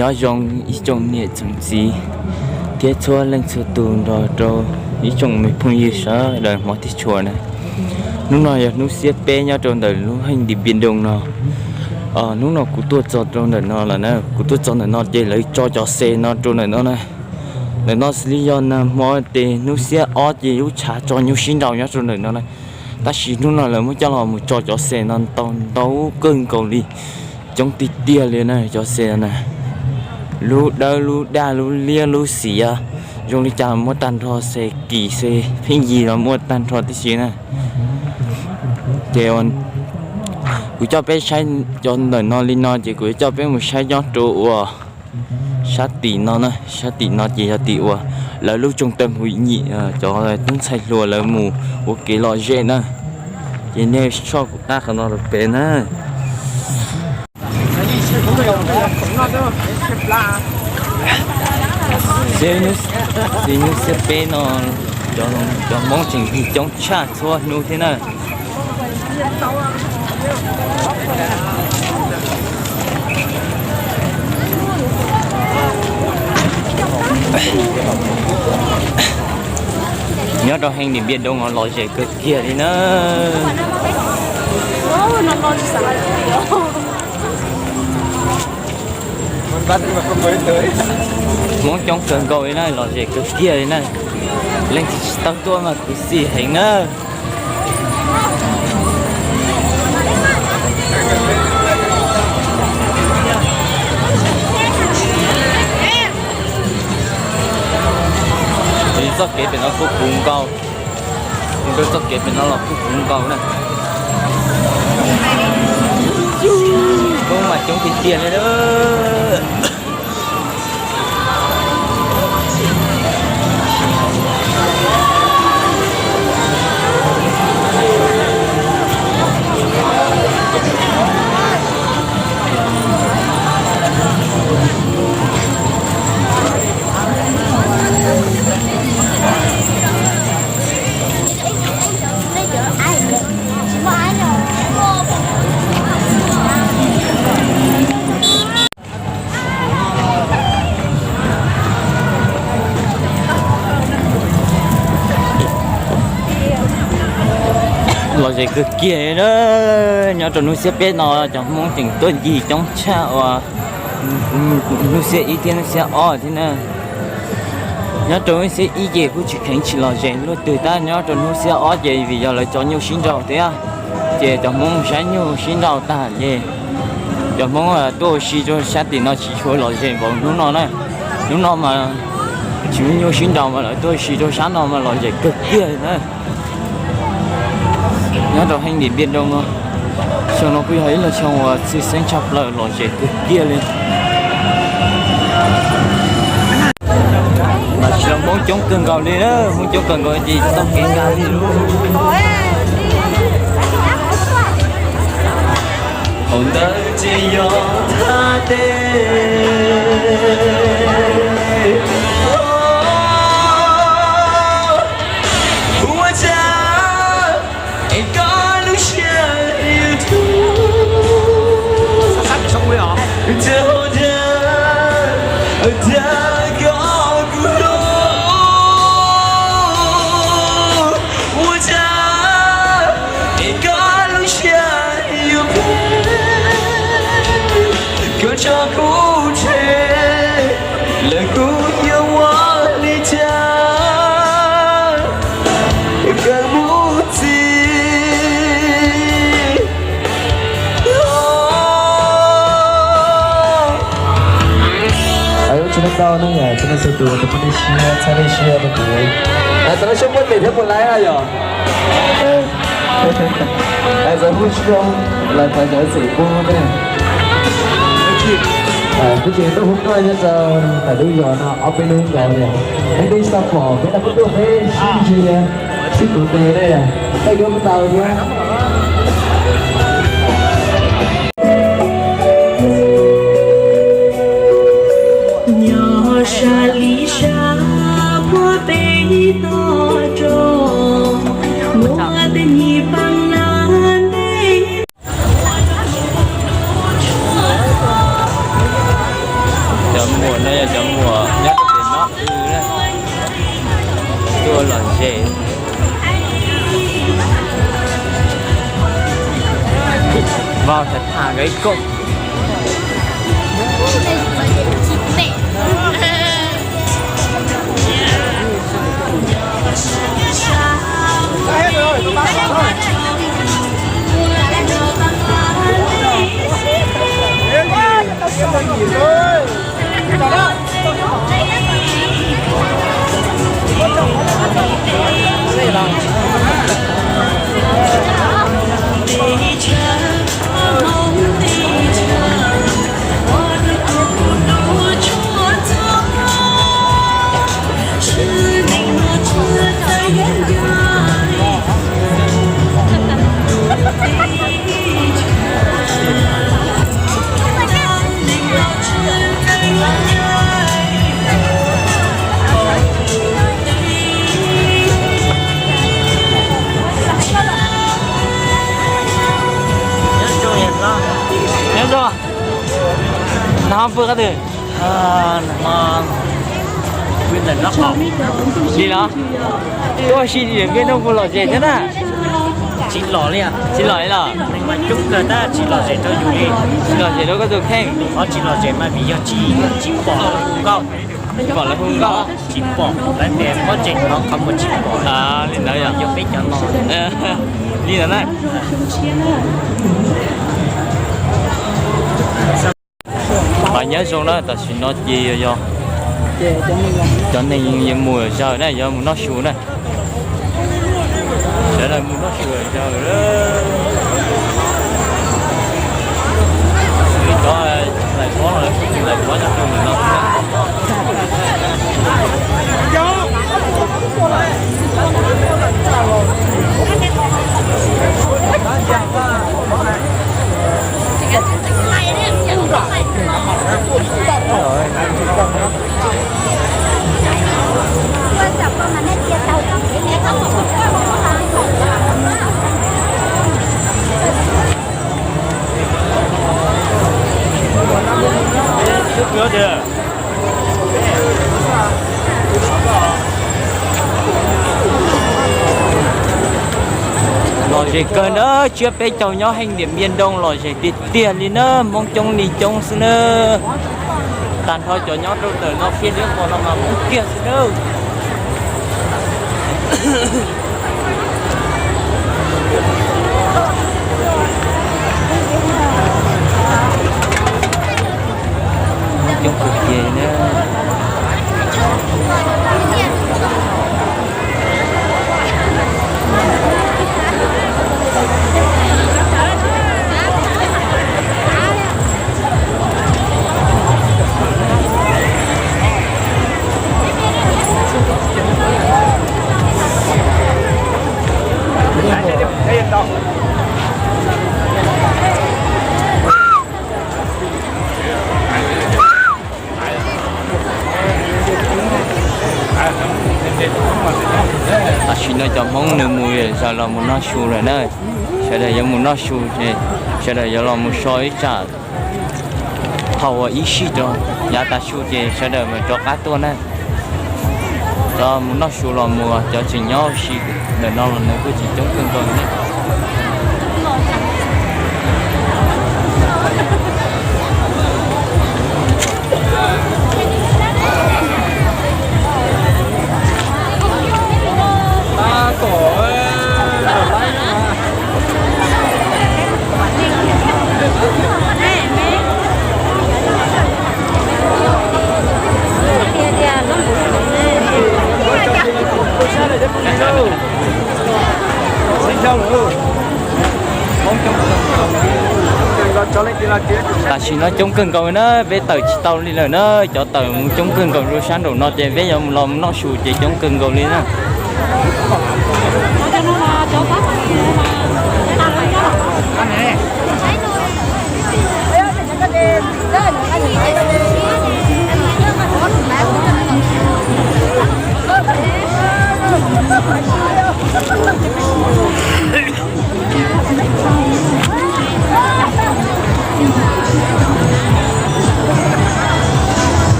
Nyob zoo ib tsoom niam tsoom txiv thiab txhua leej txhua tus nrog rau ib tsoom me phooj ywg sawv daws hmov thiab tshua na. Hnub no yog hnub xiab peb nyob rau ntawm lub heej Dim Npiaj Doo no. Hnub no kuv tuaj txog rau ntawm no lawm na, kuv tuaj txog ntawm no ces lawv tso cov xe no rau ntawm no na. Ntawm no xws li yog nag hmo ces hnub xiab ob ces lub tshav tso nyuj sib nraus nyob rau ntawm no na. Tab sis hnub no lawv muab coj los mus tso cov xe no ntau ntau kawg nkaus li, coob tiag tiag li na cov xe na. Lub dawb lub daj lub liab lub xiav, zoo li cas muaj tag nrho, xe kis xe pheej yig los muaj tag nrho tib si na. Ces kuv coj peb saib cov ntawm no li no ces kuv coj peb mus saib nyob rau uas sab tim no na, sab tim no ces yog tim uas lawv lub tsoog tawg hu nyim cov tub ntxhais hluas lawv mus ua kev lom zem na. Ces nej soj kuv qab qhov no rau pem na. Xib hnub xiab peb no cov Hmoob tseem yig coob tshaj txhua hnub thiab na. Nyob rau heej Dim Npiaj Doo no lom zem kawg kiag li na. Hmoob coob kawg nkaus li na, lom zem kawg kiag li na. Leej twg tsis tau tuaj mas khuv xim heev na. Txoj kev pem no kuj puv nkaus, mus rau txoj kev pem no los kuj puv nkaus na. Kuj mas coob tiag tiag li. Lom zem kawg kiag na. Nyob rau hnub xiab peb no cov Hmoob tseem tuaj ncig coob tshaj uas hnub xiab ib thiab hnub xiab ob thiab na. Nyob rau hnub xiab ib ces kuj tsis kheev tsis lom zem luaj twg tab nyob rau hnub xiab ob ces vim yog lawv tso nyuj sib nraus thiab, ces cov Hmoob saib nyuj sib nraus tag ces cov Hmoob tuaj ua si rau sab tim no tsis tshua lom zem npaum hnub no na. Hnub no mas tsis muaj nyuj sib nraus mas lawv tuaj ua si rau sab no mas lom zem kawg kiag li na. Nyob rau heej Dim Npiaj Doo no, xyoo no kuj yog ib lub xyoo uas tshwj xeeb tshaj plaws lom zem kawg kiag li. Tam sim no Hmoob coob kawg nkaus li, Hmoob coob kawg nkaus ces txoj kev nkag li lub hauv ntawd ces yog thaj teb. Ua cas es koj lub siab yuav tuag, cas dag dag koj kuv hlub. Ua cas es koj lub siab yuav phem, koj tso kuv tseg lawm kuv yuav ua li cas kawg mus txij. Lub tsis neej tau ne yom, tsis neej txhua tus tus phooj ywg siab txhawb siab rau kuv. Tau lub siab puab tes thiab puas laib yom. Txawm hu zoo los txawm cov xwm pub ne. Kuv ces tuaj hu koj nyob rau daim duab yos no ob peb hnub nkaus tias, peb twb tsis tau pom peb, peb tuaj peb sib ntsia sib kuv tes ne, peb yuav tau thiab. Nyob sab li sab puag pem toj roob, muaj tej nyuag paj nab ntej. Vau, sawv tham nkawd ib koom. Nyob zoo, nag hmo pw qhov twg? Li los? Tuaj ua si Diam Npiaj Doog puas lom zem thiab na? Tsis lom li. Tsis lom li los? Neeg mas coob kawg tab tsis lom zem rau yus li. Tsis lom zem rau koj tus kheej. Qhov tsis lom zem mas vim yog tsis, tsis pom lawv hu nkauj. Tsis pom lawv hu nkauj. Tsis pom lawv niam pob tseem no qhov muag tsis pom. Li ntawd yog peb cov no. Li ntawd na. Nyob zoo na, tam sim no ces yog cov neeg yuav mus zaws na, yuav mus noj su na. Sawv daws mus noj su zaws. Cov lais pob no, lais pob no, Lom zem kawg na, tsiab peb caug nyob heej Diam Npiaj Doog lom zem tiag tiag li na, Hmoob coob li coob xwb na. Tag nrho cov nyob rau ntawm no kiag li qhov no mas Hmoob kiag xwb na. Coob kawg kiag na. Tam sim no cov Hmoob nws mus zaws los mus noj su lawm na. Sawv daws yuav mus noj su, sawv daws yuav los mus so ib tsam thaum uas ib sij rau yav tas su ces sawv daws mam rov qab tuaj na. Cov mus noj su los mus, cov tseem nyob ua si ntawm no los nws kuj tsis coob kawg nkaus li. Tam sim no coob kawg nkaus na, peb tawm tsis tau li lawm na, cov tawm mus coob kawg nkaus rau sab nraum no ces peb yuav los mus noj su ces coob kawg nkaus li na.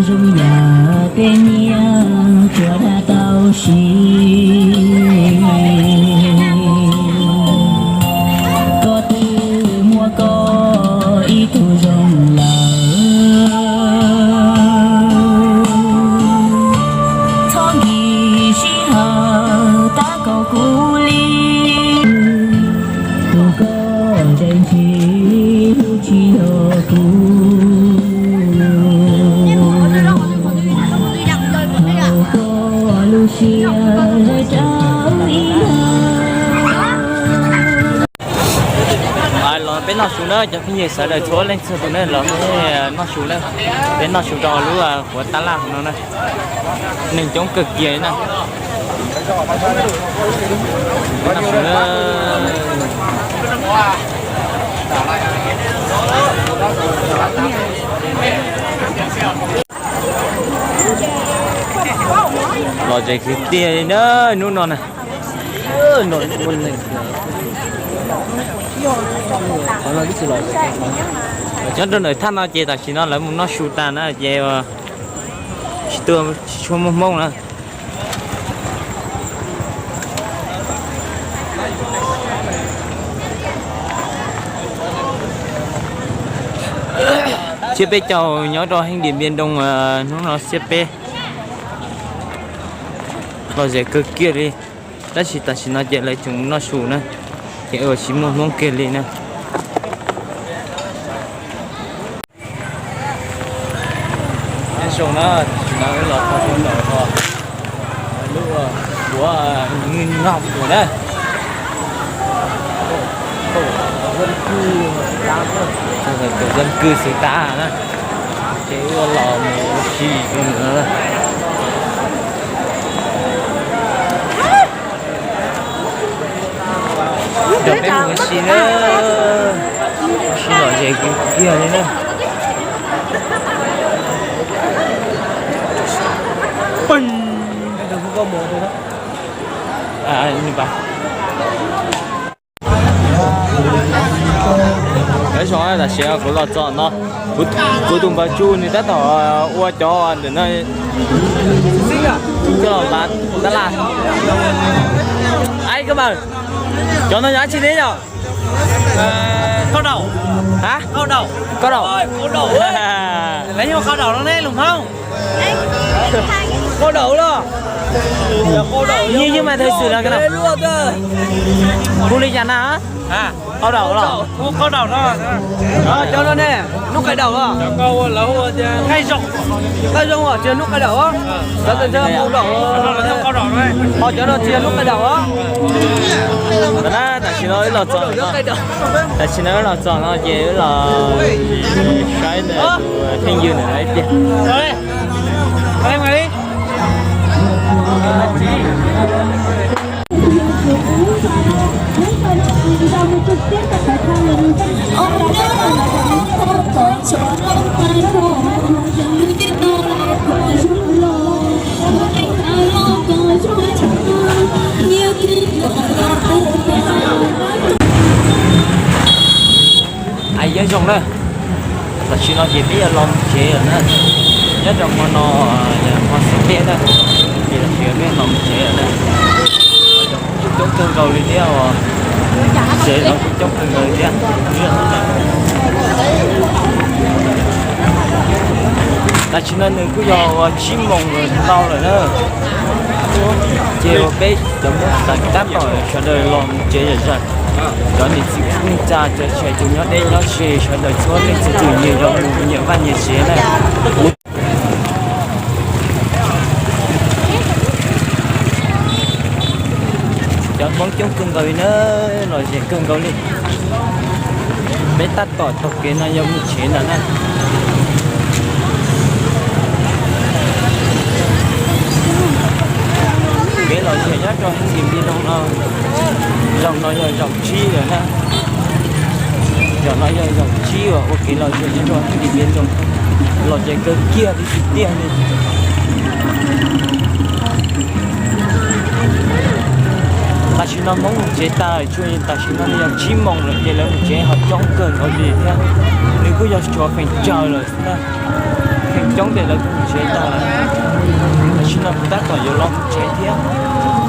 Zoo yam tej nyiaj tsuas dab tau siv, koj twb muaj koj ib tug zoo lawm. Txhob nkim sij hawm tab kaum kuv li, tus koj ntse ntsis hlub tsis yog kuv, haum koj lub siab rau ib los peb noj su na, cov phooj ywg sawv daws txhua leej txhua tus na, los peb noj su na. Peb noj su rau lub quav tab laj no na, neeg coob kawg kiag li na. Peb noj su na. Lom zem kwv tiag li na hnub no na. Nyob rau ntawm thaj no ces tam sim no lawv mus noj su tas na ces tsis tuaj, tsis tshua muaj hmoob na. Tsiab peb caug nyob rau heej Diam Npiam Nroo, hnub no tsiab peb, lom zem kawg kiag li. Tab sis tam sim no ces lawv tseem mus noj su na, ces ua tsis muaj hmoob kiag li na. Nyob zoo na, tam sim no wb los txog rau ntawm lub quav Ngwj Noj Puas na, tus dân cư xwm tag na, ces wb los mus ua si rau ntawm no. Cov peb mus ua si na, ua si lom zem kiag li na. Nyob zoo, tam sim kuv los txog no, kuv tus npawg Tsu nws tab tom ua cov ntawm no, coj los npav tab laj. Ai, koj mas, cov no yog dab tsi thiab yog? Hab, koj daum. Koj daum los? Yeej mas thawj xwm no, hu li cas na? Koj daum los? Cov no ne, hnub qai daum los? Qaij zoo os, tsis yog hnub qai daum. Cov no tsis yog hnub qai daum. Tam sim no wb los txog, tam sim no wb los txog no ces wb los saib ntawm tus phooj ywg ntawm no ib pliag. Nyob zoo na, tam sim no ces peb yuav los mus tsev lawm na. Nyob rau hmo no yog hmo xiab peb na, ces tam sim no peb los mus tsev lawm na. Coob kawg nkaus li thiab os, tsev los kuj coob kawg nkaus li thiab. Tam sim no nws kuj yog uas tsib moos ntau lawm na, ces uas peb cov Hmoob tab tom sawv daws los mus tsev zom zaws. Cov niam txiv kwv tij neej tsa, cov tshais tus nyob deb nyob ze, sawv daws txhua leej txhua tus nyias yog mus nyias vaj nyias tsev na. Cov Hmoob coob kawg nkaus li na, lom zem kawg nkaus li. Peb tab tom taug kev no yog mus tsev ntawm na. Kev lom zem nyob rau Him Npi Nroog no, zaum no yog zaum tsib lawm na. Zaum no yog zaum tsib uas ua kev lom zem nyob rau Him Npi Nroog, lom zem kawg kiag li tiag tiag li. Tam sim No Hmoob mus tsev tag lawm, tam sim no yog tsib moos lawm ces lawv mus tsev ho coob kawg nkaus li thiab. Nws kuj yog tshuav feem tsawg lawm xwb na, feem coob ces lawv kuj mus tsev tag lawm. Tam sim no kuv tab tom yuav los mus tsev thiab.